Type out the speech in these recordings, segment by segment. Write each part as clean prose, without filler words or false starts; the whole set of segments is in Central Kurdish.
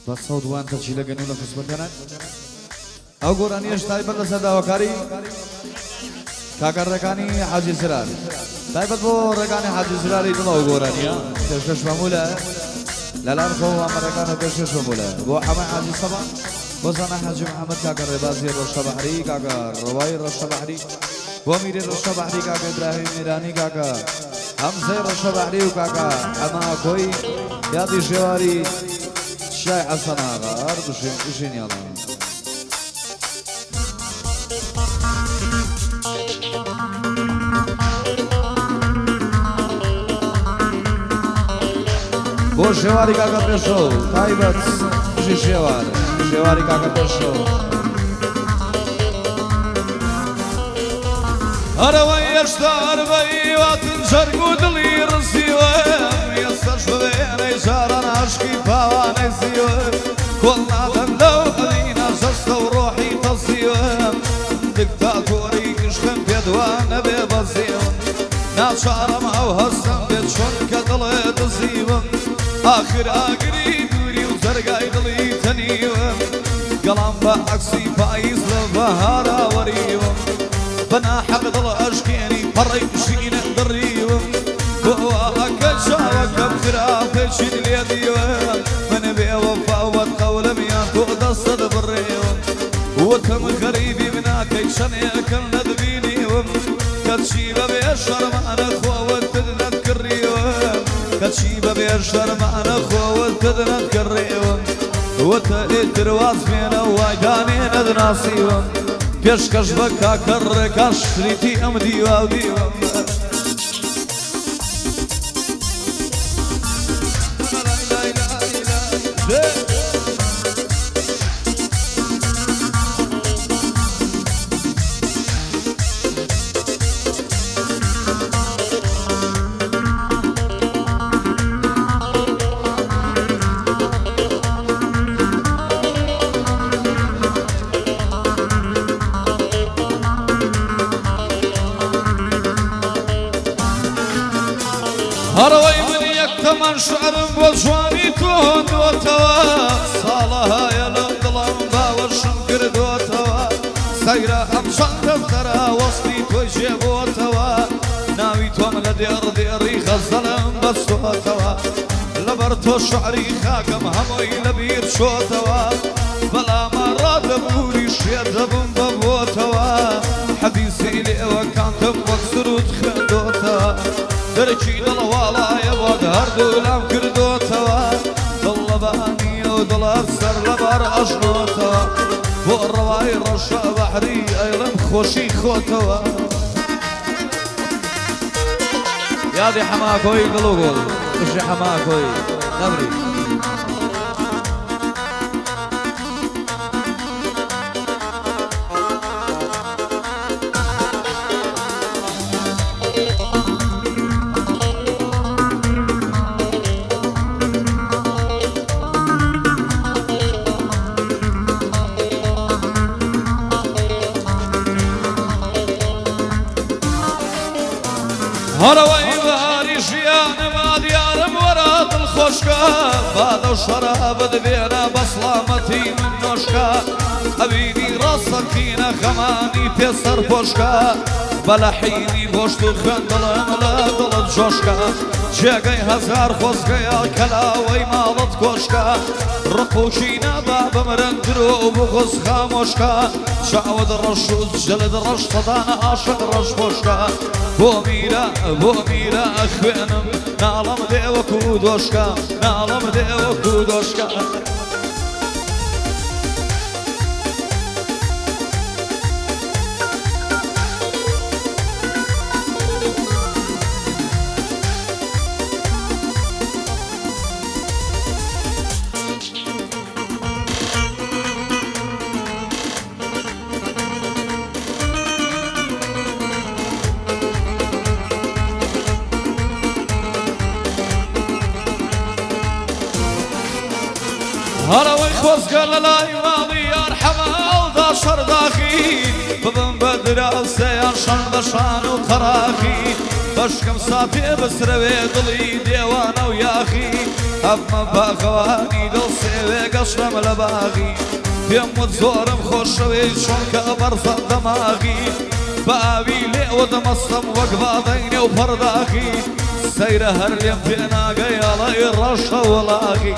بە سەوت وان تەچی لە گەنی و لە خزمەتیانان. ئەو گۆرانیەش تایبەت لەسەر داواکاری کاکە ڕێکانی حاجی زرار، تایبەت بۆ ڕێکانی حاجی زراری دڵ ئەو گۆرانیە پێشکەش مەمولە لەلایەن خۆم ئامەرەکانەوە پێشکەش مەمولە بۆ حەمە حاجی سەبا، بۆ زانا حاجی محەمەد، کاکە ڕێبازی ڕەشە بەحری، کاکە ڕەوای ڕەشە بەحری، بۆ میری ڕەشە بەحری، کاکە ئیبراهیم میرانی، کاکە هەمزەی ڕەشە بەحری و کاکە حەمە ئاکۆی یادی ژێواری شای حەسەن ئاغا. هەر بژین بژین یاڵا. بۆ شێواری کاکە پێشەو تایبەت بژی شێوار شێواری کاکە پێشەو. ئەرەوەی هێشتا هەر بە هیواتن جەرگ و دڵی ڕزیوم، ئێستەش بوێنەی جاران عەشقی پاوانەی زیوم، کۆڵ نادەم لەو ئەوینە جەستە و ڕۆحی تەزیوم، دکتاتۆری عیشقم پێت وا نەبێ بەزیوم، ناچارم ئەو هەستەم بێت چونکە دڵێ دزیوم، ئاخر ئاگری دووری و جەرگای دڵی تەنیوم، گەڵام بە عەکسی پاییز لە بەهارا وەریوم، بە ناحەق دڵ ئەشکێنی پەڕەی ژینت دڕیوم، بۆ وا ئەکە چاوەکەم خراپێکیت لێ دیوم، من بێ وەفا و بەدقەولم یان تۆ دەستت بڕیوم، وتم غەریبیم ناکەی چەنێکم نەتبینیوم، کەچی بەبێ شەرمانە خۆوتت نەتکڕیوم، کەچی بەبێ شەرمانە خۆوتت نەتکڕیوم، وتە ئیتر واز بێنە وای دانێ نەتناسیوم، پێشکەش بە کاکە ڕێکان شریتی ئەم دیوە و دیوم. هەرەوەی من یەک تەمەن شعرم بۆ جوانی تۆ هۆندۆتەوە، ساڵەهایە لەم دڵم باوەشم کردۆتەوە، سەیرە ئەم چەند دەفتەرە وەسفی تۆی جێ بۆتەوە، ناوی تۆم لە دێڕ دێڕی غەزەلم بەستۆتەوە، لەبەر تۆ شعری خاکم هەمووی لەبیر چۆتەوە، بەلامە ڕادەبووری شێت دەبم بە بۆتەوە، حەدیسی لێوەکانتم وەک سروود خوێندۆتەوە، دەرکی دڵ واڵایە بۆت هەردوو لام کردۆتەوە، دڵ لەبانیە و دڵ هەر سەر لەبەر ئەژنۆتەوە، بۆ ڕەوای ڕەشە بەحری ئەیڵێم خۆشی خۆتەوە. یادی حەماکۆی گوڵ و گوڵ بژی حەماکۆی نەمری. هەرەوەی بەهاری ژیانم ئادیارم وەرە دڵخۆشکە، بادە و شەرابت بێنە بە سڵامەتی من نۆشکە، ئەوینی ڕاستەقینە خەمانی پێ سەرپۆشکە، بە لەحینی گۆشت و خوێن دڵم لە دڵت جۆشکە، جێگەی هەزار خۆزگەیە کەلاوەی ماڵت کۆشکە، ڕق و کینە با بمرن درۆ و بوغز خامۆشکە، چاوت ڕەش و جلت ڕەش سەدان عاشق ڕەش پۆشکە، بۆ میرە بۆ میرە خوێنم ناڵم دێ وەکو دۆشکە، ناڵم دێ وەکو دۆشکە. هەرەوەی خۆزگە لە لای ماڵی یار حەماڵدا شەرداخی، ببم بە دراوسێیان شان بە شان و قەراخی، بەشکم ساتێ بسرەوێ دڵی دێوانە و یاخی. ئەبمە باخەوانی دڵ سێوێ گەشتم لە باغی. پێم وت زۆرم خۆشەوێ چۆنکە بەرزە دەماغی. باوی لێوە دەمەستم وەک بادەی نێو پەرداخی. سەیرە هەر لێم پێناگەی ئەڵێی ڕەشە وڵاغی.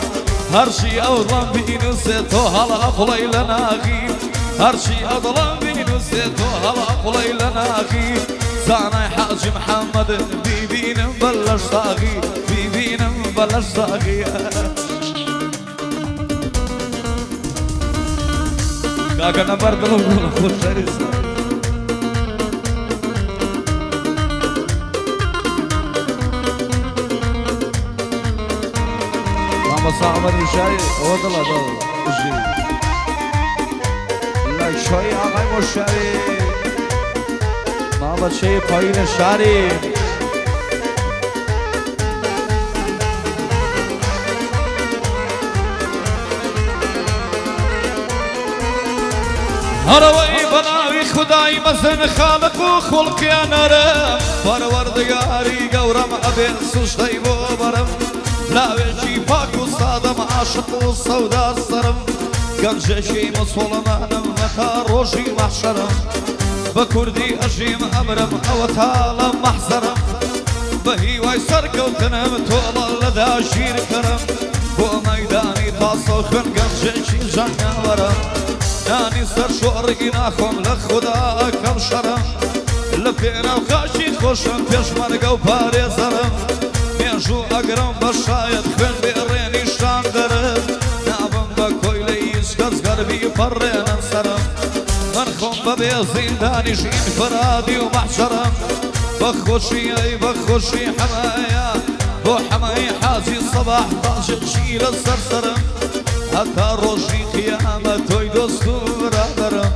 هەرچی ئەو دڵم بینووسێ تۆ هەڵا قوڵەی لە ناخی. هەرچی ئەو دڵم بینووسێ تۆ هەڵا قوڵەی لە ناخی. زانای حاجی محەممەد بیبینم بە لەش ساغی، بیبینم بە لەش ساغی. کاکە نەبەر دڵم گوڵم خۆشەویستە. مامۆستا عومەر مشایی ئەوە دڵە دڵ بژی لە شۆی ئاغای مشایی ما بەچەی پایین شاری. هەرەوەی بەناوی خودای مەزن خالق و خوڵقیانەرم، پەروەردگاری گەورەم ئەبێ سوژدەی بۆ بەرم. لاوێکی پاک و سادەم عاشق و سەودا سەرم، گەنجێکی مسوڵمانم هەتا ڕۆژی مەحشەرم. بە کوردی ئەژیم ئەمرم ئەوە تا لە مەحزەرم، بە هیوای سەرکەوتنم تۆڵە لە داگیرکەرم. بۆ مەیدانی تاسە و خوێن گەنجێکی جەنگاوەرم، نانی سەر شۆڕی ناخۆم لە خودا ئەکەم شەرم. لە پێناو خاکی خۆشم پێشمەرگە و پارێزەرم، مێژوو ئەگرم بە شایەت خوێن بێڕێ نیشان دەرم. نابم بە کۆیلەی هیچ کەس گەربی پەڕێنن سەرم، من خۆم بەبێ زیندانیش ئینفرادی و مەحشەرم. بە خۆشی ئەی بە خۆشی حەمایە بۆ حەمای حاجی سەباح تاجێکی لەسەر سەرم. هەتا ڕۆژی قیامەت تۆی دۆست و برادەرم،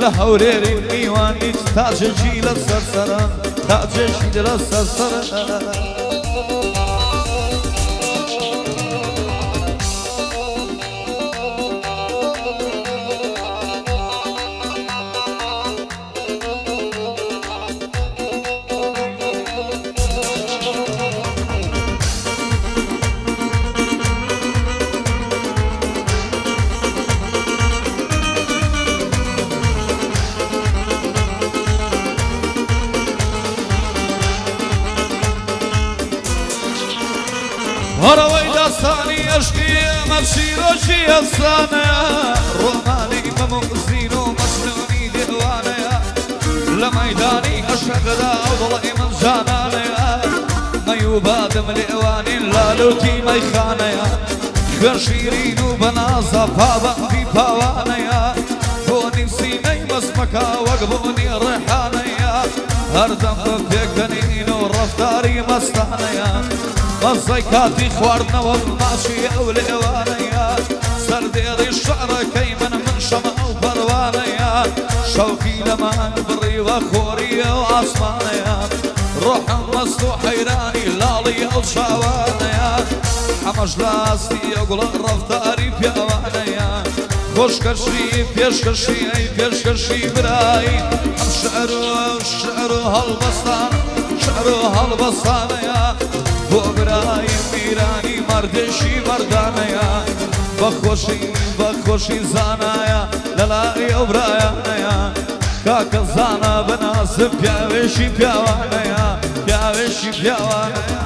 لە هەورێری میوانیت تاجێکی لەسەر سەرم، تاجێکی لەسەر سەرم. هەرەوەی داستانی عشقی ئێمە چیرۆکی ئەفسانەیە، ڕۆمانی مەموزین و مەجنونی دێوانەیە. لە مەیدانی عشقدا ئەو دڵی من جانانەیە، مەیوبادم لێوانین لالوتی مەیخانەیە. خوێن شیرین و بەنازە پابەندی پاوانەیە، بۆنی سینەی مەسمەکە وەک بۆنی ڕێحانەیە. هەردەم بە پێکەنین و ڕەفتاری مەستانەیە، مەزەی کاتی خواردنەوە ماچی ئەو لێوانەیە. سەردێڕی شعرەکەی من من شەمە ئەو پەروانەیە، شەوقی لە مانگ بڕیوە خۆری ئەو ئاسمانەیە. ڕۆحم مەست و حەیرانی لاڵی ئەو چاوانەیە، حەمەش لە ئاستی ئەو گوڵە ڕەفتاری پیاوانەیە. خۆشکەشی پێشکەشی ئەی پێشکەشی برای، ئەم شعر و ئەو شعر و هەڵبەستان شعر و هەڵبەستانەیە. بۆ برای میرانی مەردێکی مەردانەیە، بەخۆشی بەخۆشی زانایە لەلای ئەو برایانەیە. کاکە زانا بەنازم پیاوێکی پیاوانەیە، پیاوێکی پیاوانەیە.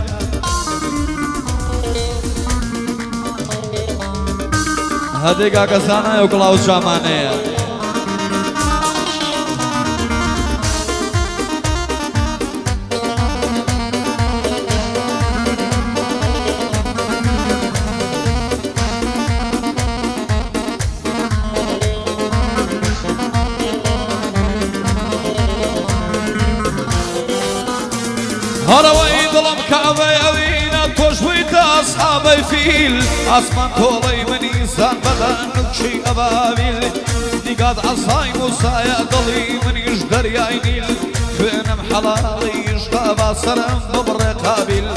هەدێ کاکە زانایە و گوڵاو جامانەیە. هەرەوەی دڵم کعبەی ئەوینە تۆش بوویتە ئەسحابەی فیل، ئاسمان تۆڵەی منی زان بەدەنوکی ئەبابیل. نیگات عەسای موسایە دڵی منیش دەریای نیل، خوێنم حەڵاڵیش تا با سەرم ببڕێ قابیل.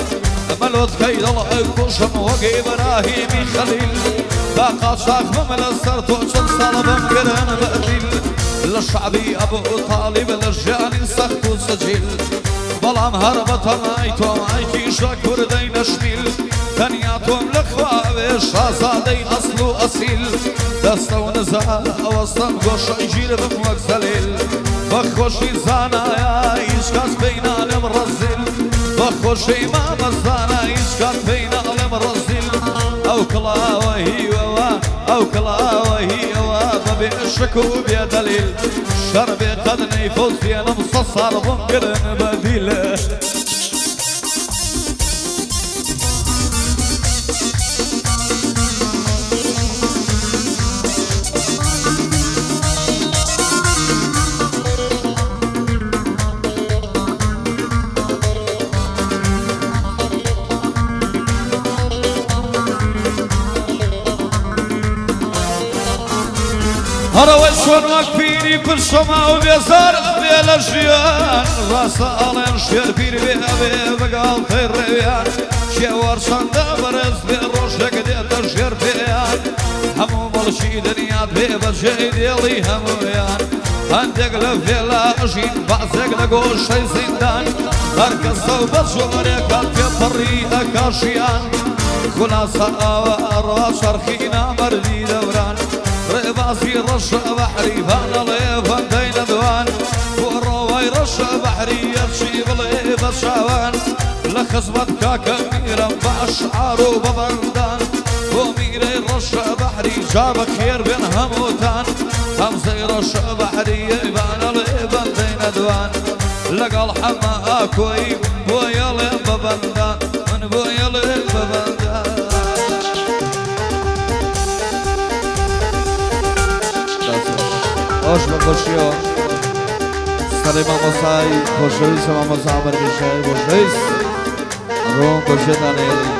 ئەمە لۆتکەی دڵ ئەکوشم وەک ئیبراهیمی خەلیل، با قاچاخ بم لەسەر تۆ چەند ساڵ بمگرن بەدیل. لە شەعبی ئەبوو تالیب لە ژیانی سەخت و سەجیل، بەڵام هەر بەتەمای تۆم ئەی کیژە کوردەی نەشمیل تەنیا تۆم لە خوا ئەوێ شازادەی ئەسڵ و ئەسیل دەستە و نزا ئەوەستم گۆشەی گیر بم وەک زەلیل بە خۆشی زانایە هیچ کەس پێی ناڵێم ڕەزیل بە خۆشی مامە زانا هیچ کات پێی ناڵێم ڕەزیل ئەو کڵاوە هیوەوە ئەو کڵاوە هیوە بەبێ شک و بێ دەلیل شەر بێ قەد نەیفەوتێنم سە ساڵ بۆم گرن بە دیل. هەرەوەی چۆن وەک پیری پرشەما و بێزار ئەبێ لە ژیان ڕاستە ئەڵێن شێر پیر بێ ئەبێ بەگاڵتەی ڕێویان شێوەر چەندە بەرز بێ ڕۆژێک دێتە ژێر پێیان هەموو مڵکی دنیات بێ بەجێی دێڵی هەموویان هەندێک لە ڤێلا ئەژین بەعزێک لە گۆشەی زیندان هەر کەسە و بە جۆرێکە تێپەڕی ئەکا ژیان خولاسە ئاوا ئەڕوا چەرخی نامەردی دەوران ڕێبازی ڕەشە بەحری بانەڵێ بەندەی نەدوان بۆ ڕۆوای ڕەشە بەحری هەرچی بڵێ بە چاوان لە خزمەت کاکە میرم بە ئەشعار و بە بەندان بۆ میرەی ڕەشە بەحری جا بەخێر بێن هەمووتان هەمزەی ڕەشە بەحری بانەڵێ بەندەی نەدوان لەگەڵ حەمە ئاکۆی بۆ یەڵێ بە بەندان من بۆ یەڵێ بە بەندان. خۆش بە خۆشیەوە سەرەی مامۆستای خۆشەویست مامۆستا عومەر میرشاهی خۆشەویست ڕۆم بەجێتان ئەهێڵین.